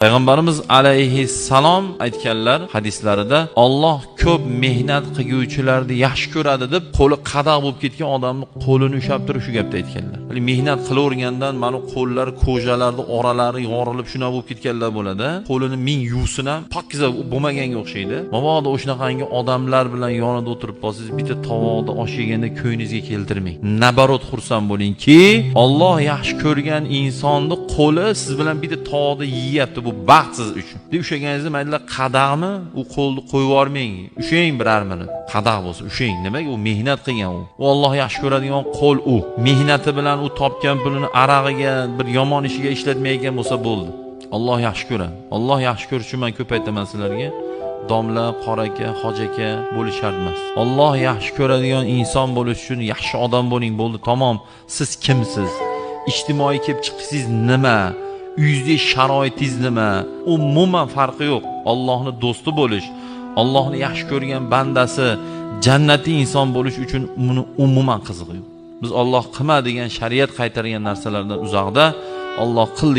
Payg'ambarimiz alayhissalom aytganlar hadislarida, Alloh ko'p mehnat qilguvchilarni yaxshi ko'radi deb qo'li qadaq bo'lib ketgan odamni qo'lini ushlab turib shu gapni aytganlar. Hali mehnat qilavergandan mana qo'llar, ko'jalarni oralari yorilib shuna bo'lib ketganlar bo'ladi. Qo'lini ming yuvsin ham pokiza bo'lmaganga o'xshaydi. Mabodo o'shanaqangi odamlar bilan yonida o'tirib qolsangiz, bitta tovoqda osh yeganda ko'nglingizga keltirmang. Nabarot xursand bo'lingki, Alloh yaxshi ko'rgan insonni qo'li siz bilan bitta tovoqda yeyapti. Bu baxt siz uchun. Deb ushlaganingizda maylilar qadaqmi? U qo'lni qo'yib yubormang. Ushlang biror minut. Qadaq bo'lsa ushlang. Nimaga? U mehnat qilgan u. U Alloh yaxshi ko'radigan qo'l u. Mehnati bilan u topgan pulini arag'iga, bir yomon ishiga ishlatmayotgan bo'lsa bo'ldi. Alloh yaxshi ko'radi. Alloh yaxshi ko'rish uchun men ko'p aytaman sizlarga. Domla, qora aka, hoji aka bo'lish shart emas. Alloh yaxshi ko'radigan inson bo'lish uchun yaxshi odam bo'ling, bo'ldi, tamom. Siz kimsiz? Ijtimoiy kelib chiqishingiz nima? Uyingizdagi sharoitingiz nima? Umuman farqi yo'q. Allohning do'sti bo'lish, Allohni yaxshi ko'rgan bandasi, jannatiy inson bo'lish uchun buni umuman qizig'i yo'q. Biz Alloh qilma degan, shariat qaytargan narsalardan uzoqda, Alloh qil degan